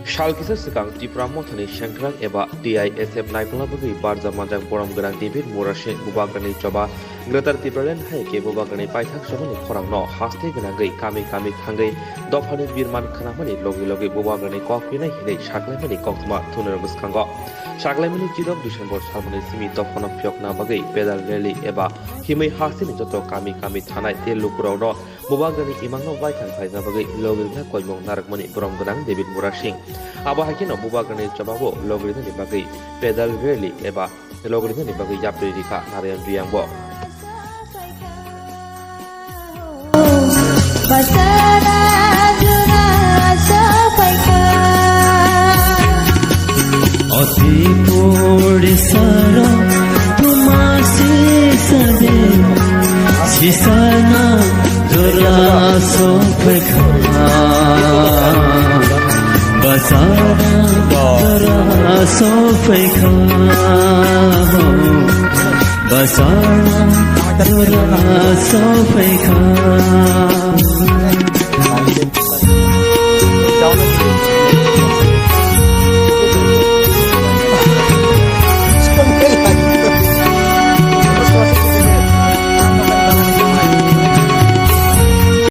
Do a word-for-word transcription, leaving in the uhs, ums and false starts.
Sal kisa swkang Tipra Mothani sengkrak eba T I S F naikolna bagwi barja manjak borom gwnang David Murasing Bubagrani choba Greater Tipraland hai khe Bubagrani paithak chobani khorangno haste gwnangwi kami kami thangwi dophani birman khnamani logi logi Bubagrani kok pinai hinwi saklaimani koktwma thunirok bwskango. Saklaimani chirok December salmani simi dophano phiyokna bagwi pedal rally eba himwi hasteni joto kami kami thanai tei lukurokno Bubagrani imangno baithang khlaina bagwi logirina koimung narwkmani borom gwnang David Murasing. Abo hai kheno Bubagrani chobao logirinani bagwi pedal rally eba logirinani bagwi yapri rikha Narayan Riyangbo. Basara jora sopaikha. Oti puri saro tumasi sade sisana jora sopaikha. Basara jora sopaikha. Basara jora sopaikha.